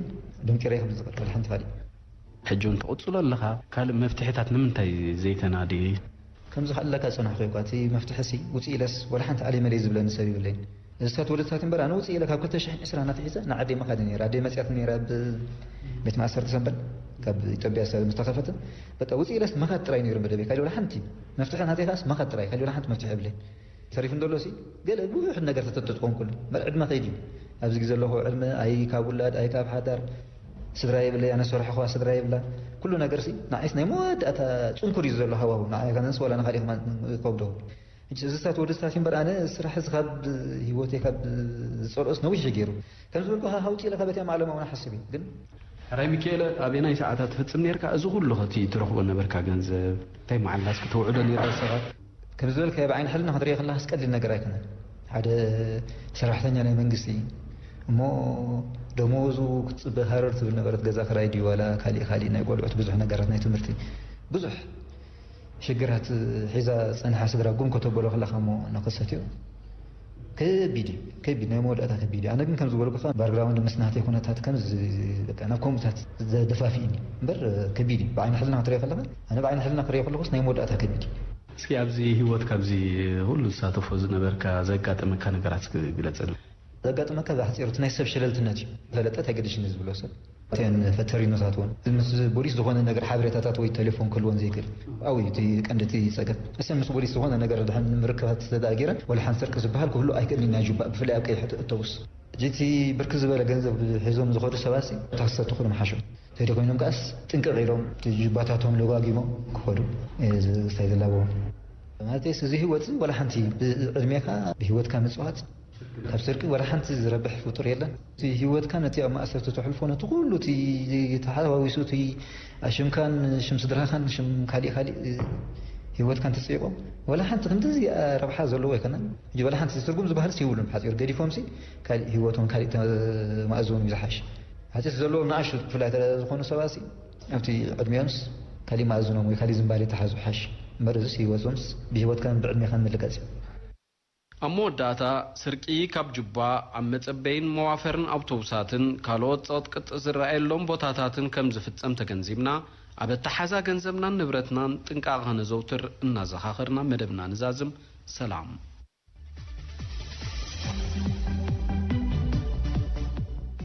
ደንቂረ ከም ዝቐጥል ሓንቲ ካሊእ። ሕጂ እውን ትቕጽሎ ኣለኻ። ካልእ መፍትሒታት ንምንታይ ዘይተናዲ? ከምዚ ከለካ ዝጸናሕኩ እኳ እቲ መፍትሒ ሲ ውጽእ ኢለስ ወላ ሓንቲ ኣለይ መለይ ዝብለኒ ሰብ ይብለይን። እዝታት ወለድታት እምበር ኣነ ውጽእ ኢለ ካብ ክልተ ሽሕን ዕስራን ኣትሒዘ ንዓደይ ምኻድ ነይረ። ኣደይ መጽያት ነይራ ኣብ ቤት ማእሰርቲ ሰንበል ካብ ኢትዮጵያ ሰብ ምስ ተኸፈተ በቃ ውጽእ ኢለስ ምኻድ ጥራይ ነይሩ መደበይ። ካልእ ወላ ሓንቲ መፍትሒ ናተይ ከኣስ ምኻድ ጥራይ ካልእ ወላ ሓንቲ መፍትሒ የብለይን። ተሪፉ እንተሎ ሲ ገለ ብዙሕ ነገር ተተጥቆምኩሉ እምበር ዕድመ ከይድ እዩ። ኣብዚ ግዜ ዘለኹ ዕድመ ኣይ ካብ ውላድ ኣይ ካብ ሓዳር ስድራ የብለይ ኣነ ዝሰርሖ ከኣ ስድራ የብላ ኩሉ ነገር ሲ ንዓይስ ናይ መወዳእታ ጽንኩር እዩ ዘሎ ሃዋሁ ንዓይ ከነንስ ዋላ ንኻሊእ ከማን ይከብዶ ሕጂ እዚ ስታት ወዲ ስታት እምበር ኣነ ስራሕ እዚ ካብ ህይወተይ ካብ ዝጸልኦስ ነዊሕ እዩ ገይሩ ከም ዝበልኩኻ ሃውፂ ኢለ ካብ በትያ ማዕለማ እውን ሓስብ እዩ ግን ሕራይ ሚካኤለ ኣበየናይ ሰዓታት ትፍጽም ነርካ እዚ ኩሉ ኸቲ ትረኽቦ ነበርካ ገንዘብ እንታይ መዓላስ ክተውዕሎ ነርካ ሰባት ከም ዝበልካዮ ብዓይኒ ሕልና ክትሪኦ ከለኻስ ቀሊል ነገር ኣይኮነን። ሓደ ሰራሕተኛ ናይ መንግስቲ እሞ ደመወዙ ክትፅበ ሃረር ትብል ነበረት። ገዛ ክራይ ድዩ ዋላ ካሊእ ካሊእ ናይ ቆልዑት ብዙሕ ነገራት ናይ ትምህርቲ ብዙሕ ሽግራት ሒዛ ጸንሓ ስድራ ጉም ከተበሎ ከለኻ እሞ ንኽሰት እዩ። ከቢድ እዩ፣ ከቢድ ናይ መወዳእታ ከቢድ እዩ። ኣነ ግን ከም ዝበልኩኻ ባርግራውንድ ምስ ናተይ ኩነታት ከም በቃ ናብ ከምኡታት ዘደፋፍእኒ እምበር ከቢድ እዩ። ብዓይኒ ሕልና ክትሪኦ ከለኻ ኣነ ብዓይኒ ሕልና ክሪኦ ከለኹስ ናይ መወዳእታ ከቢድ እዩ። እስኪ ኣብዚ ህይወት ካብዚ ሁሉ ዝሳተፎ ዝነበርካ ዘጋጠመካ ነገራት እስኪ ግለጸልና። ዘጋጥመካ ብሓፂሩ እቲ ናይ ሰብ ሸለልትነት እዩ። ፈለጠት ኣይገድሽኒ ዝብሎ ሰብ እተን ፈተሪኖታት እውን ምስ ፖሊስ ዝኾነ ነገር ሓበሬታታት ወይ ቴሌፎን ክህልወን ዘይክእል ኣብኡ እዩ እቲ ቀንዲ እቲ ፀገም። እሰን ምስ ፖሊስ ዝኾነ ነገር ድሕን ምርክባት ተደኣ ገይረን ወላ ሓንቲ ስርቂ ዝበሃል ክህሉ ኣይክእልን ኢና ጁባ ብፍላይ ኣብ ቀይሕ ኣውቶቡስ። ሕጂ እቲ ብርክት ዝበለ ገንዘብ ሒዞም ዝኸዱ ሰባት ታክሲ ተትኽሉ ምሓሾም። ተደ ኮይኖም ከኣስ ጥንቅቕ ኢሎም ጁባታቶም ለጓጊሞም ክኸዱ እንታይ ዝላበዎም ማለት እዚ ህይወት ወላ ሓንቲ ብዕድሜካ ብህይወትካ ምፅዋት ካብ ስርቂ ወላ ሓንቲ ዝረብሕ ፍጡር የለን። እቲ ህይወትካ ነቲ ኣብ ማእሰርቲ ተሕልፎ ነቲ ኩሉ እቲ ተሓዋዊሱ እቲ ሽምካን ሽም ስድራኻን ሽም ካሊእ ካሊእ ህይወትካን ተፅይቆም ወላ ሓንቲ ክንድዚ ረብሓ ዘለዎ ኣይኮነን። ሕጂ ወላ ሓንቲ ትርጉም ዝበሃልስ የብሉን። ሓፂር ገዲፎምሲ ካሊእ ህይወቶም ካሊእ ተማእዝዎም እዩ ዝሓሽ። ሓፂር ዘለዎም ንኣሽቱ ብፍላይ ዝኾኑ ሰባሲ ኣብቲ ዕድሚኦምስ ካሊእ ማእዝኖም ወይ ካሊእ ዝንባሌ ተሓዙ ሓሽ እምበር እዚስ ህይወቶምስ ብህይወትካን ብዕድሜኻን ምልጋፅ እዩ። ኣብ መወዳእታ ስርቂ ካብ ጁባ ኣብ መጸበይን መዋፈርን ኣውቶቡሳትን ካልኦት ጸቕጥቅጥ ዝረኣየሎም ቦታታትን ከም ዝፍጸም ተገንዚብና ኣብ ኣተሓዛ ገንዘብናን ንብረትናን ጥንቃቐ ከነዘውትር እናዘኻኸርና መደብና ንዛዝም። ሰላም።